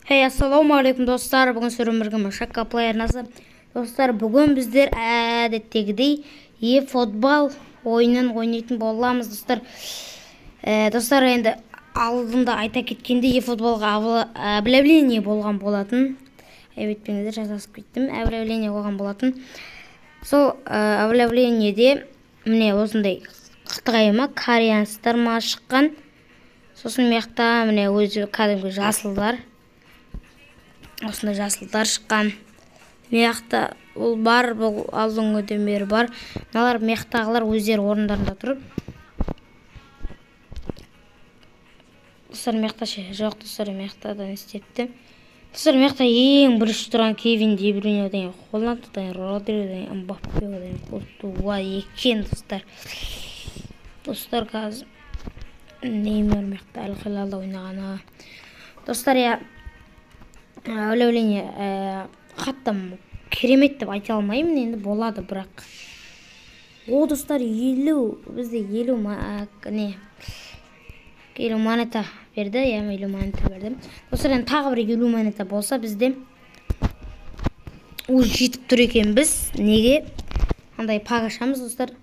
Hey, ассалаумағалейкум, достар! Бүгін сіздермен бірге Машакка Плей арнасы. Достар, бүгін біздер әдеттегідей eFootball ойынын ойнайтын боламыз, достар. Достар, енді алдында айта кеткендей, eFootballға обновление болған болатын. Айып етпеңіздер, шатасып кеттім. Обновление болған болатын. Сол обновлениеде міне осындай қытай ма, кореянецтер ма шыққан. Сосын мына жақта міне өзі кәдімгі жасылдар. Осындай жасылдар шыққан. Мына жақта ол бар, бұл алдыңғы күнден бері бар. Мыналар мына жақтағылар өздері орындарында тұрып. Достар, мына жақта ше, жоқ, достар, мына жақта да не істепті. Достар, мына жақта ең бірінші тұрған Кевин Де Брюйне деген Холланд, одан кейін Родри, одан кейін Мбаппе, одан кейін Куртуа екен, достар. Достар, қазір Неймар мына жақта Аль Хилалда ойнағаны. Достар, я обновление қатты керемет деп айта алмаймын, енді болады, бірақ. О, достар, 50, бізде 50 не, 50 монета берді, иә, 50 монета берді. Достар, енді тағы бір 50 монета болса, бізде уже жетіп тұр екенбіз. Неге? Андай пак ашамыз, достар.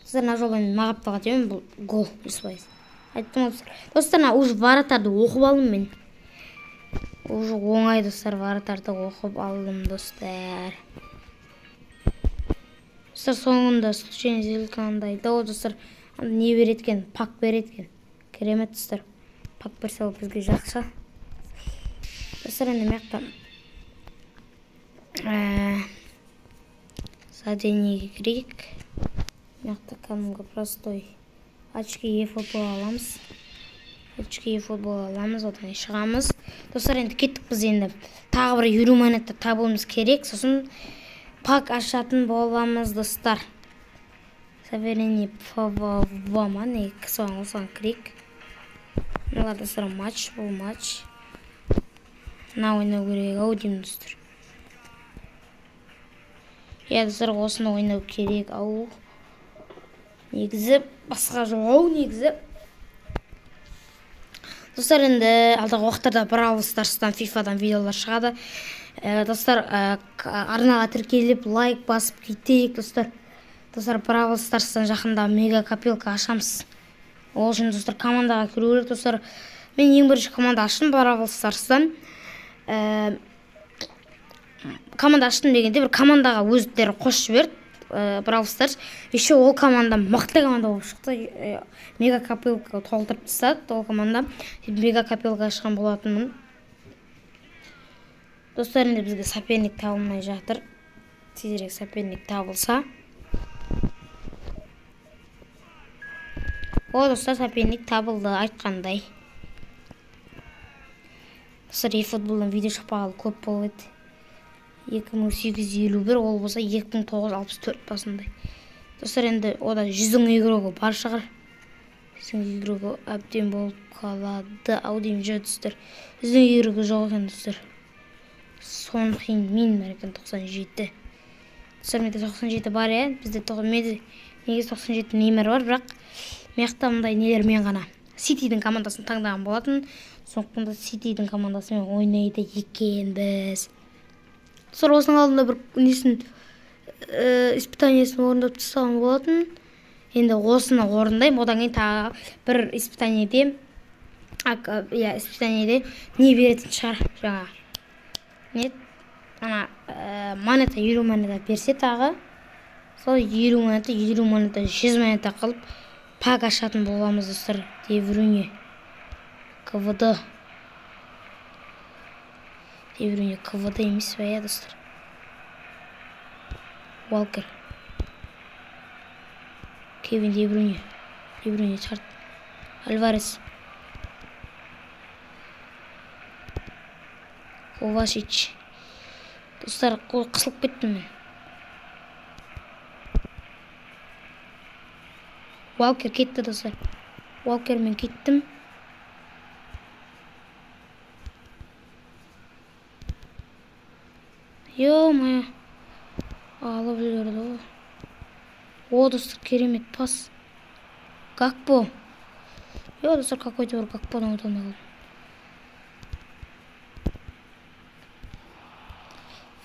Достар, мына жолы енді мағаптаға теуім, бұл гол, 100%. Айттым ғой, достар. Достар, мына уже вратарды оқып алдым мен. Уже оңай, достар, вратарды оқып алдым, достар. Достар, соңында случайно зелкандай. Да, о, достар, анда не береді екен? Пак береді екен. Керемет, достар. Пак берсе, ол бізге жақсы. Достар, енді мына жақта, задание кірейік. Мына жақта кәдімгі простой очки eFootball аламыз. Очки eFootball аламыз, одан кейін шығамыз. Достар, енді кеттік біз енді. Тағы бір 50 монета табуымыз керек. Сосын пак ашатын боламыз, достар. Соверенный ПВВ ма, не, соған осыған кірейік. Мыналар, достар, матч, бұл матч. Мына ойнау керек ау деймін, достар. Иә, достар, осыны ойнау керек ау. Негізі басқа жоқ ау, негізі. Достар, енді алдағы уақыттарда Бравл Старстан, Фифадан видеолар шығады. Достар, арнаға тіркеліп, лайк басып кетейік, достар. Достар, Бравл Старстан жақында мега копилка ашамыз. Ол үшін, достар, командаға кіру керек, достар. Мен ең бірінші команда аштым Бравл Старстан. Команда аштым дегенде бір командаға өздері қосып жіберді. Бравл Старс. Еще ол команда мықты команда болып шықты. Мега копилка толтырып тастады ол команда. Сөйтіп мега копилка ашқан болатынмын. Достар, енді бізге соперник табылмай жатыр. Тезірек соперник табылса. О, достар, соперник табылды, айтқандай. Достар, eFootball'дан видео шықпағалы көп болып еді. Екі мың сегіз жүз елу бір, ол болса екі мың тоғыз жүз алпыс төрт басындай. Достар, енді ода жүздің игрогы бар шығар. Жүздің игрогы әбден болып қалады ау деймін, жоқ, достар. Жүздің игрогы жоқ екен, достар. Сон Хин Мин бар екен, тоқсан жеті. Достар, менде тоқсан жеті бар, иә. Бізде менде негізі тоқсан жеті Неймар бар, бірақ мына жақта мындай нелермен ғана. Ситидің командасын таңдаған болатын. Сондықтан да Ситидің командасымен ойнайды екенбіз. Достар, осының алдында бір несін, испытаниесін орындап тастаған болатын. Енді осыны орындаймын. Одан кейін тағы бір испытаниеде, иә, испытаниеде не беретін шығар жаңа. Не, ана монета, 50 монета берсе тағы, сол 50 монета, 50 монета, 100 монета қылып пак ашатын боламыз, достар. Де Брюйне, КВД. Де Брюйне КВД емес пе, иә, достар? Уалкер. Кевин Де Брюйне. Де Брюйне шығарды. Альварес. Ковачич. Достар, қысылып кеттім мен. Уалкер кетті, достар. Уалкермен кеттім. Ё-моё. Алып үлгерді ғой. О, достар, керемет пас. Гакпо. Ё, достар, какой-то бір Гакподан өте алмай қалдым.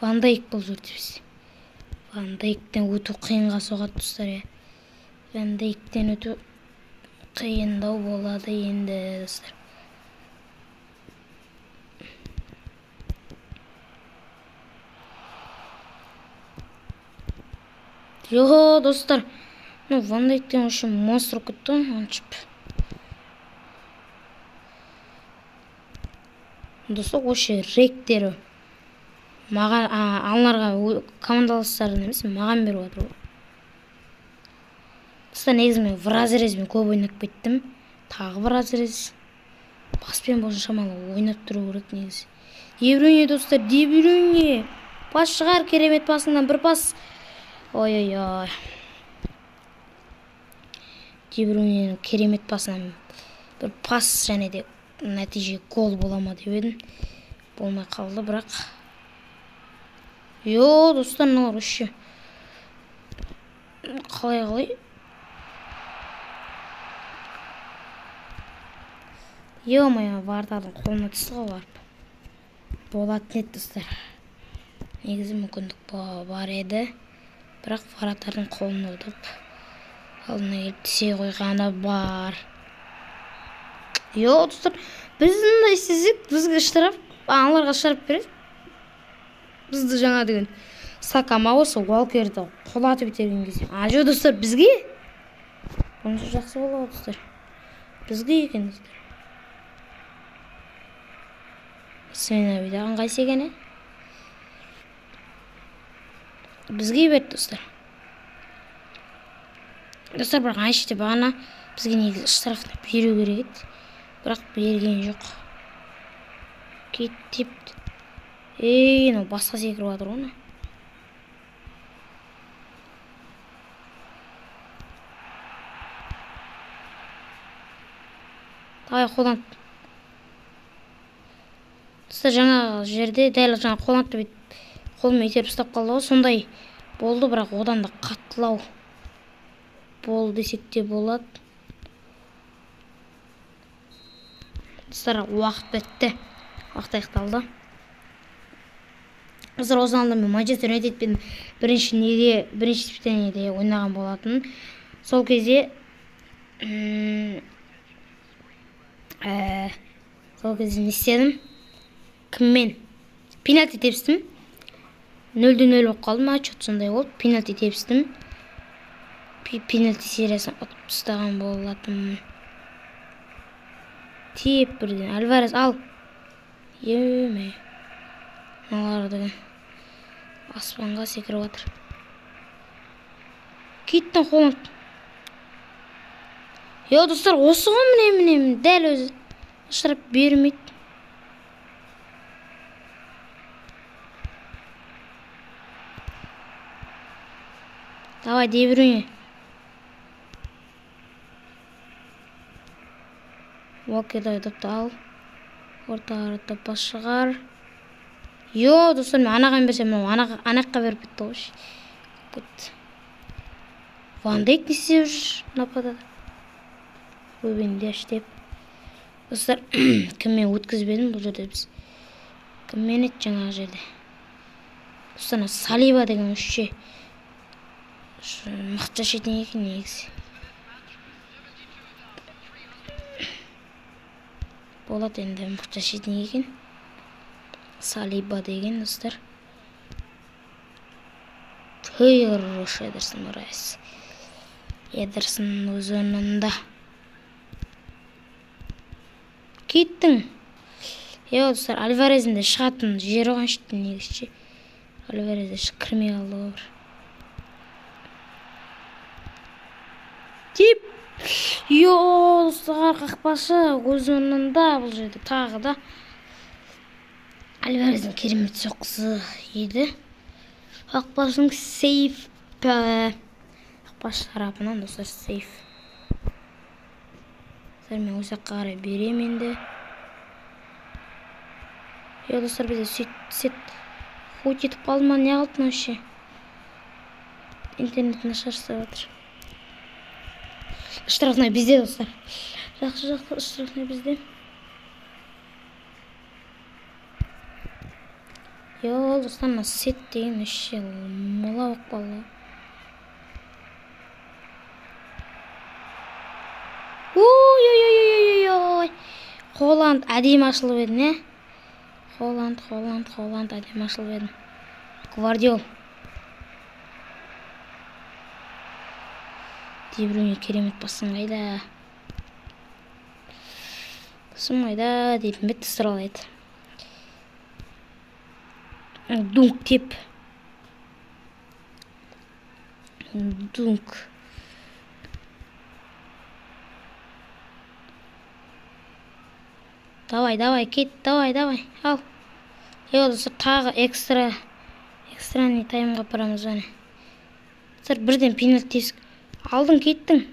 Ван Дейк бұл жерде біз. Ван Дейктен өту қиынға соғады достар, иә. Ван Дейктен өту қиындау болады енді достар. Йо, достар. Ну, Ван Дейктен вообще монстр болып кетті ғой, оншып. Достар, вообще ректері маған, аналарға, командаластарына емес, маған беріп жатыр ғой. Достар, негізі мен в разрезбен көп ойнап кеттім. Тағы бір разрез. Паспен болсын шамалы ойнап тұру керек негізі. Де Брюйне, достар, Де Брюйне. Пас шығар, керемет пасыңнан бір пас. Ой-ой-ой. Де Брюйненің керемет пасынан бір пас және де нәтиже гол бола ма деп едім. Болмай қалды, бірақ. Йо, достар, мыналар вообще қалай-қалай? Ё-моё, вратардың қолына түсті ғой барып. Болатын еді, достар. Негізі мүмкіндік бар еді. Бірақ вратардың қолына ұтып, алдына келіп түсе қойғаны бар. Йо, достар, біз мындай істесек, бізге штраф, аналарға штраф береді. Бізді жаңа деген Сака ма осы Уолкерді құлатып итерген кезде. А, жоқ, достар, бізге? Онша жақсы болады, достар. Бізге екен, достар. Смена бүйтіп ыңғайсыз екен, е? Бізге берді, достар. Достар, бірақ ана жерде бағана бізге негізі штрафны беру керек еді. Бірақ берген жоқ. Кет деп. Ей, мынау басқа секіріп жатыр ғой, мына. Давай, қолдан. Достар, жаңағы жерде дәл жаңа қолдан бүйтіп қолыммен итеріп ұстап қалды ғой, сондай болды, бірақ одан да қаттылау болды десек те болады. Достар, уақыт бітті. Уақыт аяқталды. Достар, осы алдында мен Манчестер Юнайтедпен бірінші испытаниеде ойнаған болатын. Сол кезде, не істедім? Кіммен? Пенальти тепстім. Нөлде нөл болып қалдым, а, чё-то сондай болды. Пенальти тепстім. Пенальти сериясын ұтып тастаған болатынмын. Теп бірден. Альварес, ал. Еме. Мыналар деген аспанға секіріп жатыр. Кеттің қолын. Йо, достар, осы ғой, міне, міне, міне, дәл өзі. Ұшырап бермейді. Давай, Де Брюйне. Уолкер допты ал. Ортаға қарата пас шығар. Йо, достар, мен анаған берсем, мынау анаққа беріп кетті ғой. Кетті. Ван Дейк не істеп жүр нападада? Рубен Диаш деп. Достар, кіммен өткізбедім бұл жерде біз? Кіммен еді жаңағы жерде? Достар, мына Салиба деген вообще мықты шетен екен негізі. Болады енді мықты шетен екен. Салиба деген, достар. Хорош, Эдерсон Морайс. Эдерсон өз орнында. Кеттің. Е, достар, Альварездің де шығатын жері ғой шеттен негізі ше. Альварез де кірмей қалды ғой бір. Тип. Йо, достар, қақпашы өз орнында бұл жерде тағы да Альварездің керемет соққысы еді. Қақпашының сейф, қақпашы тарапынан, достар, сейф. Достар, мен осы жаққа қарай беремін енді. Йо, достар, бізде сет хуй етіп қалды ма, не қалды мынау ше? Интернет нашар істеп жатыр. Штрафной бізде, достар. Жақсы, жақсы, штрафной бізде. Йо, достар, мына сет деген вообще мыла болып қалды. Ой-ой-ой-ой-ой-ой. Холанд әдемі ашылып еді, не? Холанд, Холанд, Холанд әдемі ашылып еді. Гвардиол. Де Брюйне керемет бассын қайда? Бассын қайда дейтін бе достар еді. Дунк теп. Дунк. Давай, давай, кет, давай, давай, ал. Е, достар, тағы экстраны таймға барамыз әне. Достар, бірден пенальти тесік. Алдың, кеттің.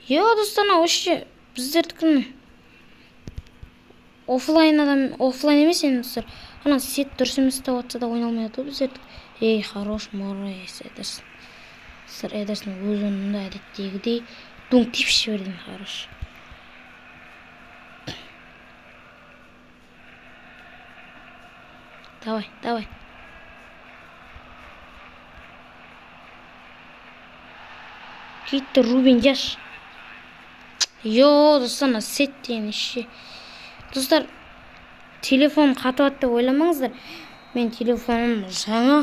Е, достар, мынау вообще біздердікін офлайн адам, офлайн емес енді достар. Ана сет дұрыс емес ұстап жатса да ойналмай жатыр біздердік. Ей, хорош, Морес, Эдерсон. Достар, Эдерсон өз орнында әдеттегідей дунк тепші жіберген, хорош. Давай, давай. Кетті Рубен Дияш. Йо, достар, мына сет деген ше. Достар, телефон қатып атты деп ойламаңыздар. Мен телефоным жаңа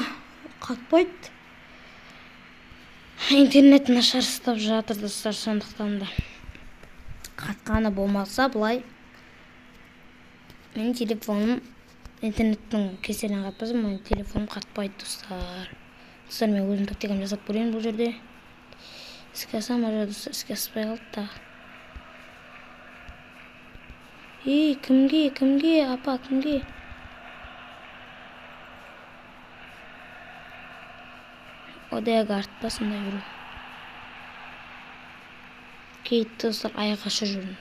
қатпайды. Интернет нашар ұстап жатыр, достар, сондықтан да. Қатқаны болмаса, былай. Менің телефоным интернеттің кеселінен қатпаса, менің телефоным қатпайды, достар. Достар, мен өзім тактикамды жасап көрейін бұл жерде. Іске асам, достар, іске аспай қалды тағы. Ей, кімге, кімге, апа, кімге? Одегард па сондай біреу. Кейт, достар, аяқ ашып жүрмін.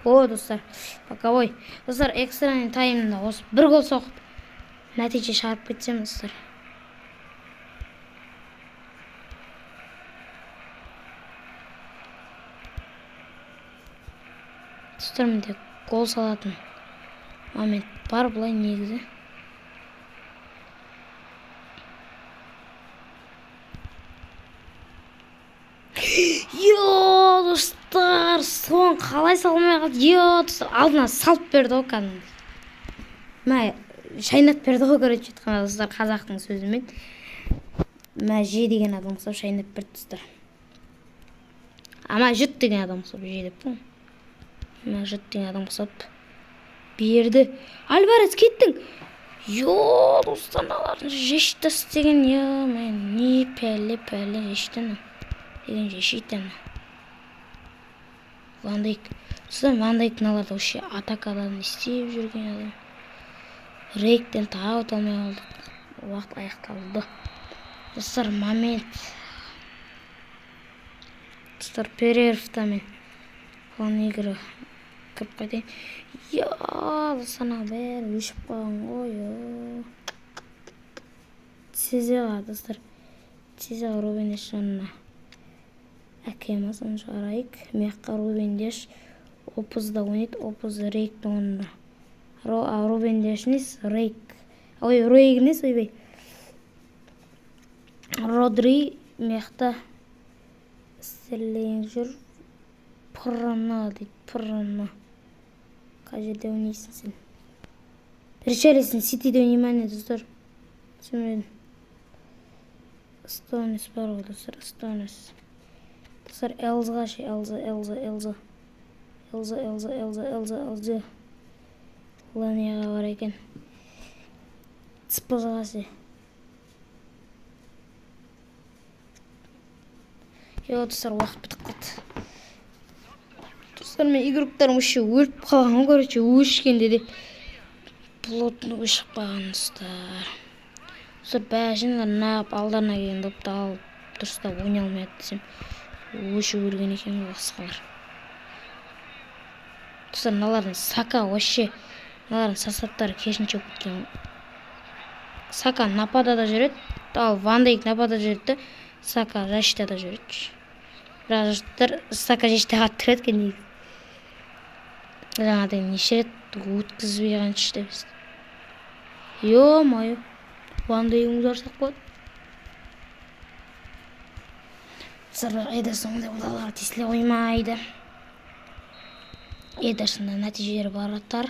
О, достар, боковой. Достар, экстраны таймында осы бір гол соғып, нәтиже шығарып кетсем, достар. Достар, менде гол салатын момент бар былай негізі. Йо, достар, соң қалай салмай қалды? Йо, достар, алдына салып берді ғой кәдімгі. Мә, шайнап берді ғой, короче, айтқанда, достар, қазақтың сөзімен. Мә, же деген адам ұқсап шайнап берді, достар. Ама жұт деген адам ұқсап же деп қой. Мә, жұт деген адам ұқсап берді. Альварес, кеттің. Йо, достар, мыналардың жешті істеген, йо, мә, не пәле, пәле, жешті ана. Деген жешейді ана. Ван Дейк. Достар, Ван Дейк мыналарды вообще атакадан істеп жүрген адам. Рейктен тағы өте алмай қалдық. Уақыт аяқталды. Достар, момент. Достар, перерывта мен план игры кіріп қайтайын. Я, достар, мына бәрі өшіп қалған ғой. Сезеға, достар. Сезеға Рубен Дияш орнына. Әкем соны шығарайық. Мияққа Рубен Дияш опызда ойнайды, опыз Рейктің орнына. Рубен Дияш емес, Рейк. Ой, Рейк емес, ойбай. Родри мияқта Стерлинг жүр. Пырына дейді, пырына. Қай жерде ойнайсың сен? Ричарлисон Ситиде ойнай ма не, достар? Түсінбедім. Стонес бар ғой, достар, Стонес. Достар, Элзға ше, Элза, Элза, Элза. Элза, Элза, Элза, Элза, Элза. Ланияға бар екен. Цпзға ше. Йо, достар, уақыт бітіп қалды. Достар, мен игроктарым вообще өліп қалған, короче, өшкенде де плотно өшіп қалған, достар. Достар, бәшін нағып алдарына келген допты алып дұрыстап ойнай алмай жатты десем, өшіп өлген екен ғой басқалар. Достар, мыналардың Сака вообще, мыналардың составтары керісінше болып кеткен. Сака нападада жүреді, ал Ван Дейк нападада жүреді, Сака защитада жүреді. Бірақ жұрттар Сака защитаға тұрады екен негізі. Жаңағыдай неше рет өткізбей қанша деп. Ё-моё. Ван Дейкті ударсақ болады. Достар, бірақ Эдерсон ондай ударларға тесіле қоймайды. Эдерсонда нәтижелері бар аттар.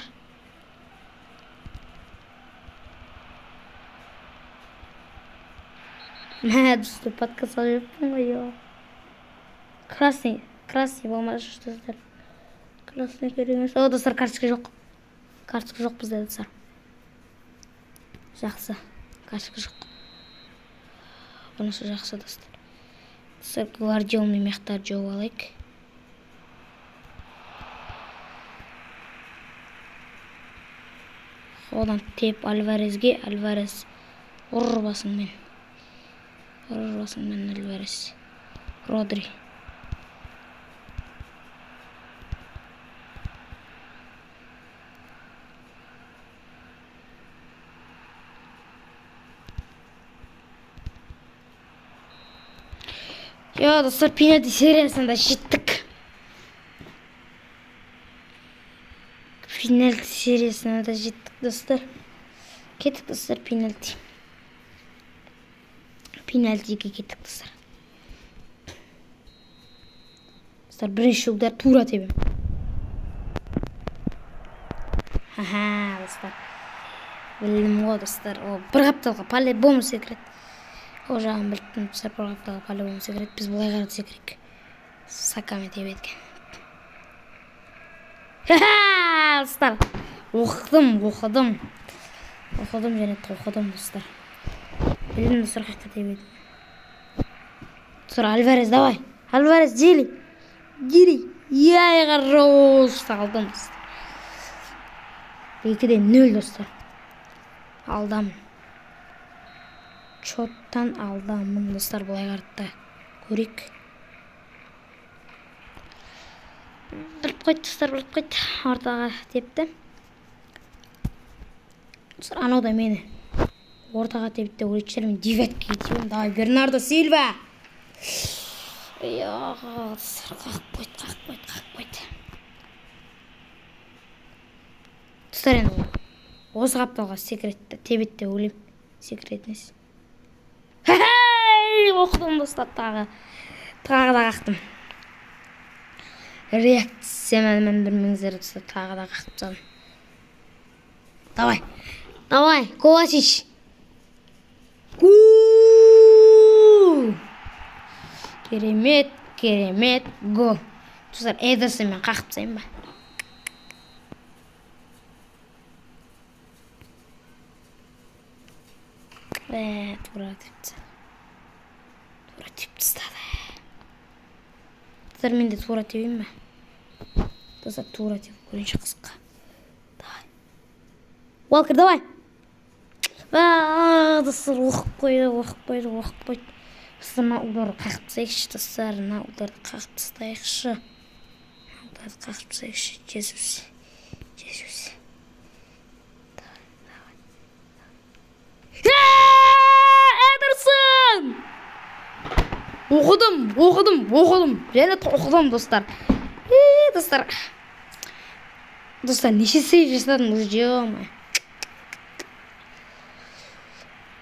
Мә, достар, подкаст алып жіберіппін ғой, ё. Красный, красный болмашы, достар. Красный керек емес. О, достар, карточка жоқ. Карточка жоқ бізде, достар. Жақсы, карточка жоқ. Бұнысы жақсы, достар. Достар, Гвардиолмен мияқтарды жауып алайық. Одан теп Альварезге, Альварез ұр басыңмен. Ұр басыңмен, Альварез. Родри. Я, достар, пенальти сериясында жеттік. Пенальти сериясына да жеттік, достар. Кеттік, достар, пенальти. Пенальтиге кеттік, достар. Достар, бірінші удар тура тебем. Ха-ха, достар. Білдім ғой, достар. О, бір қапталға по-любому секіреді. О жағын біліп тұрмын, достар, бір қапталға по-любому секіреді. Біз былай қарай секірейік. Сакамен тебеді екен. Ха-ха, достар. Оқыдым, оқыдым. Оқыдым және тоқыдым, достар. Білдім, достар, қаяқта тебеді. Достар, Альварез, давай. Альварез, дели. Дели. Яй, хорош, салдым, достар. 2-0, достар. Алдамын. Чоттан алдамын, достар, былай қаратта. Көрейік. Біліп қойды, достар, біліп қойды. Ортаға тепті. Достар, анау да мені ортаға тепті деп ойлайтын шығар. Мен девяткаға тебемін. Давай, Бернардо Сильва. Ұяға, достар, қағып қойды, қағып қойды, қағып қойды. Достар, енді осы қапталға секретті тебеді деп ойлаймын. Секрет несі? Хей, оқыдым, достар, тағы. Тағы да қақтым. Реакциямен міндірмеңіздер, достар, тағы да қақтып тастадым. Давай, давай, Ковачич. Гол! Керемет, керемет гол. Достар, Эдерсонмен қағып тастайын ба? Тура тепті тастады. Тура тепті тастады. Достар, мен де тура тебейін бе? Достар, тура тепіп көрейінші қызыққа. Давай. Уолкер, давай. Достар, оқып қойды, оқып қойды, оқып қойды. Достар, мына ударды қағып тастайықшы, достар, мына ударды қағып тастайықшы. Мына ударды қағып тастайықшы. Жезус. Жезус. Давай, давай. Эдерсон! Оқыдым, оқыдым, оқыдым. Және тоқыдым, достар. Достар. Достар, неше сейв жасадым уже, ё-моё.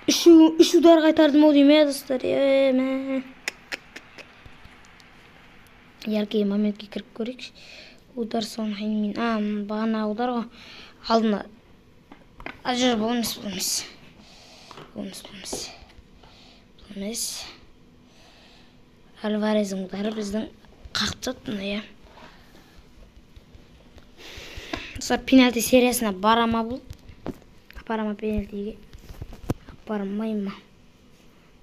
Үш удар қайтардым ау деймін, достар. Мә. Яркий моментке кіріп көрейікші. Удар Сон Хэнмин. Бағана удар ғой. Алдына. Жоқ, бұл емес, бұл емес. Бұл емес, бұл емес. Бұл емес. Альварездің удары біздің қағып тастады мына, иә. Достар, пенальти сериясына бара ма бұл? Апара ма пенальтиге? Апармай ма?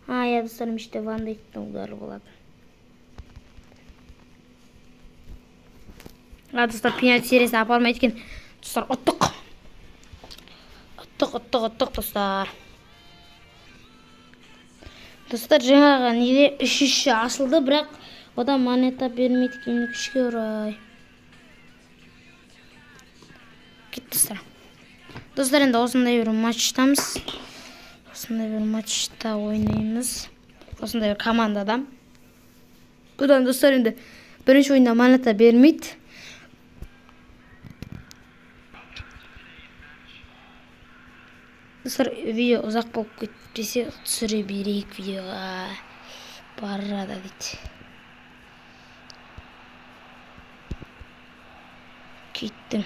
Иә, достар, меште Ван Дейктің удары болады. Достар, пенальти сериясына апармайды екен. Достар, ұттық. Ұттық, ұттық, ұттық, достар. Достар, жаңағы неде үшінші ашылды, бірақ одан монета бермейді екен, күшке орай. Кетті, достар. Достар, енді осындай бір матчтамыз. Осындай бір матчта ойнаймыз. Осындай бір командада. Бұдан, достар, енді бірінші ойында монета бермейді. Достар, видео ұзақ болып кетпесе түсіре берейік видеоға. Барады дейді. Кеттім.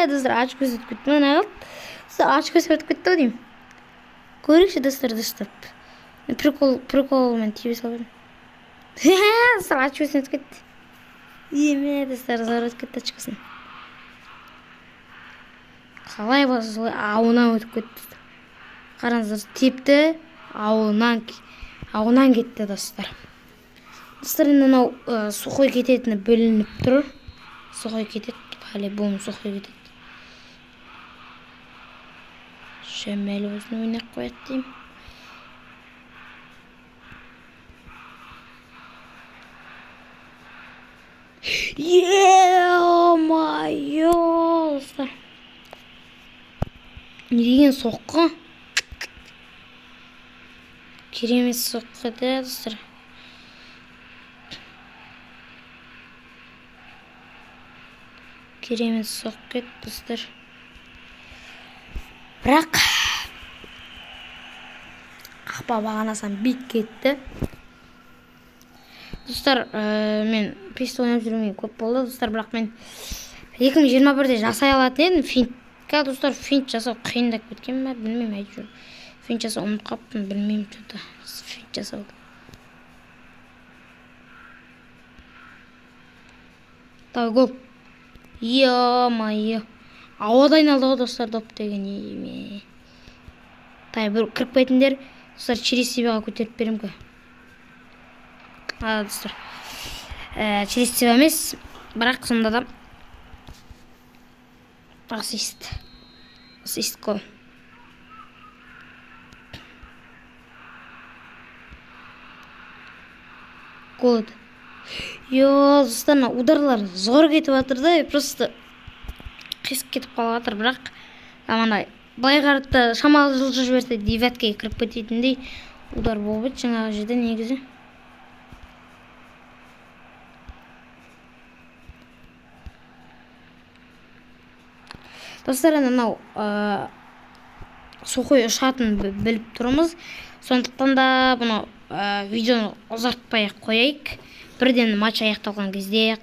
Достар, ашып көрсетіп кетті ма? Неғылды? Достар, ашып көрсетіп кетті ғой деймін. Көрейікші, достар, дұрыстап. Мен приколмен тиіп салып едім. Достар, ашып көрсетіп кетті. Еме, достар, зор өтіп кетті очкосын. Қалай болса солай ауынан өтіп кетті. Қараңыздар, тепті, ауынан кетті, достар. Достар, енді мынау сухой кететіні білініп тұр. Сухой кетеді, по-любому сухой кетеді. Шәмәлі болсын ойнап қояды деймін. Е-мое, достар. Не деген соққы? Керемет соққы да, достар. Керемет соққы еді, достар. Бірақ қақпа бағанасынан биік кетті. Достар, мен песті ойнап жүргенге көп болды, достар, бірақ мен 2021-де жасай алатын едім финт. Достар, финт жасау қиындап кеткен бе, білмеймін, әйтеуір. Финт жасау ұмытып қалыппын, білмеймін, что-то финт жасауды. Давай, гол. Ё-моё. Ауада айналды ғой, достар, доп деген еме. Тай, бір кіріп кетіңдер. Достар, через себеға көтеріп беремін ке. Достар, через себя емес, бірақ сонда да ассист. Ассист гол. Гол еді. Йо, достар, мына ударлар зор кетіп жатыр да, просто қисық кетіп қалып жатыр, бірақ амандай былай қаратты шамалы жылжып жіберсе девяткаға кіріп кететіндей удар болып еді жаңағы жерде негізі. Достар, енді мынау сухой ұшатынын біліп тұрмыз. Сондықтан да бұны видеоны ұзартпай ақ қояйық. Бірден матч аяқталған кезде,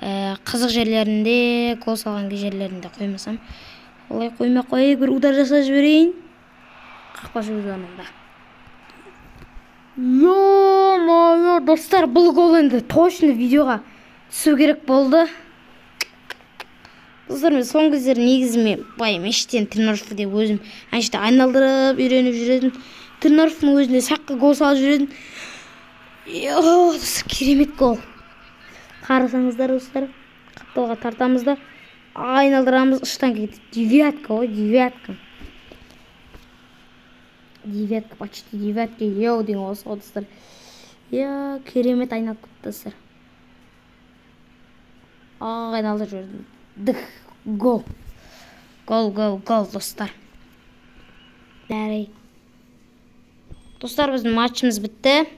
қызық жерлерінде, гол салған жерлерінде қоймасам, олай қоймай қояйық, бір удар жасап жіберейін. Қақпашы өз орнында. Ё-моё, достар, бұл гол енді точно видеоға түсу керек болды. Достар, мен соңғы кездері негізі мен былай мештен тренировка деп өзім әншіде айналдырып үйреніп жүретін. Тренировканың өзінде саққа гол салып жүретін. Йо, достар, керемет гол. Қарасаңыздар, достар, қапталға тартамыз да айналдырамыз, ұштан кетіп. Девятка ғой, девятка. Девятка, почти девятка. Йоу деген осы ғой, достар. Йо, керемет айналып кетті, достар. Айналдырып жібердім. Дых, гол. Гол, гол, гол, достар. Жарайды. Достар, біздің матчымыз бітті.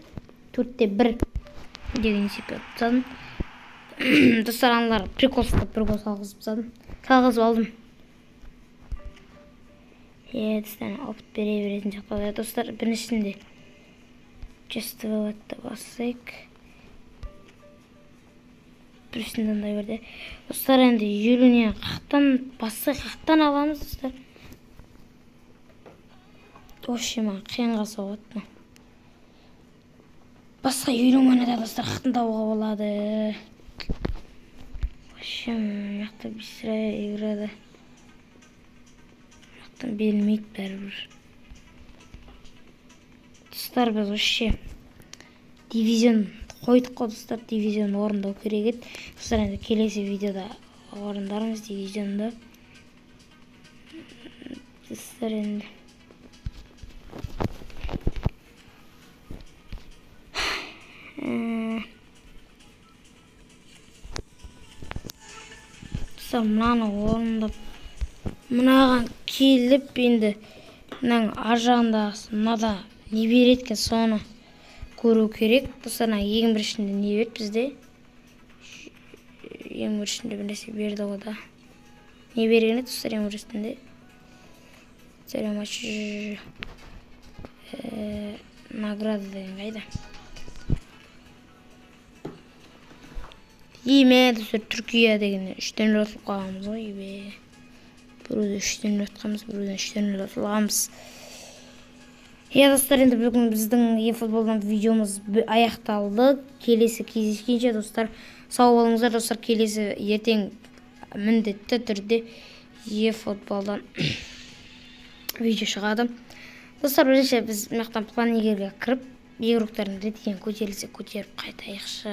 4-1 деген есепке ұтып тастадым. Достар, аналар прикол ұстап, бір гол салғызып тастадым. Салғызып алдым. Достар, опыт бере беретін сияқты. Достар, біріншісінде чувствовать басайық. Біріншісінде андай берді. Достар, енді елуіне қақтан бассақ, қақтан аламыз, достар. Вообще, маған қиынға соғады. Басқа 50 монета, достар, қақтан табуға болады. Вообще, мына жақта быстрая играда. Мына жақтан берілмейді бәрібір. Достар, біз вообще дивизион қойдық қой, достар, дивизион орындау керек еді. Достар, енді келесі видеода орындармыз дивизионды. Достар, енді достар, мынаны орындап, мынаған келіп, енді мынаның ар жағындағысы мынада не береді екен, соны көру керек. Достар, мына ең біріншінде не берді бізде? Ең біріншінде бір нәрсе берді ғой да. Не берген еді, достар, ең біріншісінде? Матч награда деген қайда? Еме, достар, Түркия деген 3-0 ұтылып қалғанбыз ғой, ебе. Біреуді 3-0 ұтқанбыз, біреуден 3-0 ұтылғанбыз. Иә, достар, енді бүгін біздің eFootball'дан видеомыз аяқталды. Келесі кездескенше, достар, сау болыңыздар, достар. Келесі ертең міндетті түрде eFootball'дан видео шығады. Достар, бірінші біз мына жақтан план егерге кіріп, игроктардың рейтингін көтерілсе көтеріп қайтайықшы.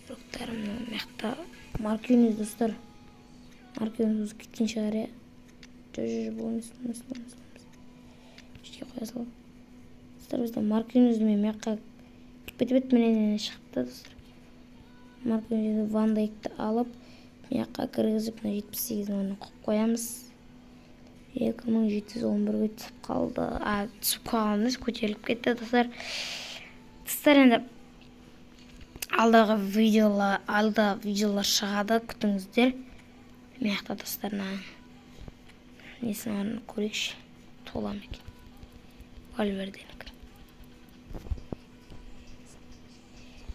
Игроктар мына жақта Маркиньос, достар. Маркиньос кеткен шығар, иә. Жоқ, бұл емес, бұл емес, бұл емес, бұл емес. Ішке қоя салып. Достар, бізде Маркиньос мен мына жаққа кетіп бет міне шықты, достар. Маркиньос, Ван Дейкті алып, мына жаққа кіргізіп, мына 78 мыңын қойып қоямыз. 2711-ге түсіп қалды. А, түсіп қалған емес, көтеріліп кетті, достар. Достар, енді алдағы видеолар, алда видеолар шығады, күтіңіздер. Мына жақта, достар, мына несін орнын көрейікші. Тола ма екен? Вальверденікі.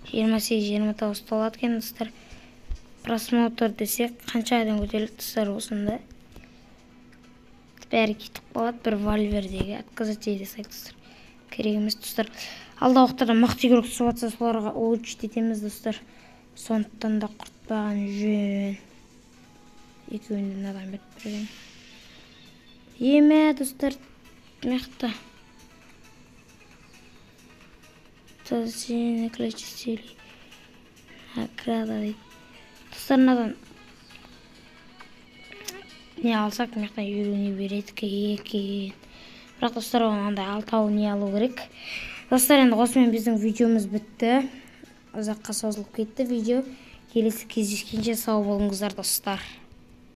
28-29 толады екен, достар. Просмотр десек, қанша адам көтерілді, достар, осында. Бәрі кетіп қалады, бір Вальвердеге отказать ете салайық, достар. Керек емес, достар. Алдағы уақыттарда мықты игрок түсіп жатса, соларға улучшить етеміз, достар. Сондықтан да құртпаған жөн. Екеуін де мынадан беріп берген. Еме, достар, мықты. Награда дейді. Достар, мынадан не алсақ, мына жақтан 50 не береді екен. Бірақ, достар, оған андай алтауы не алу керек. Достар, енді осымен біздің видеомыз бітті. Ұзаққа созылып кетті видео. Келесі кездескенше сау болыңыздар, достар.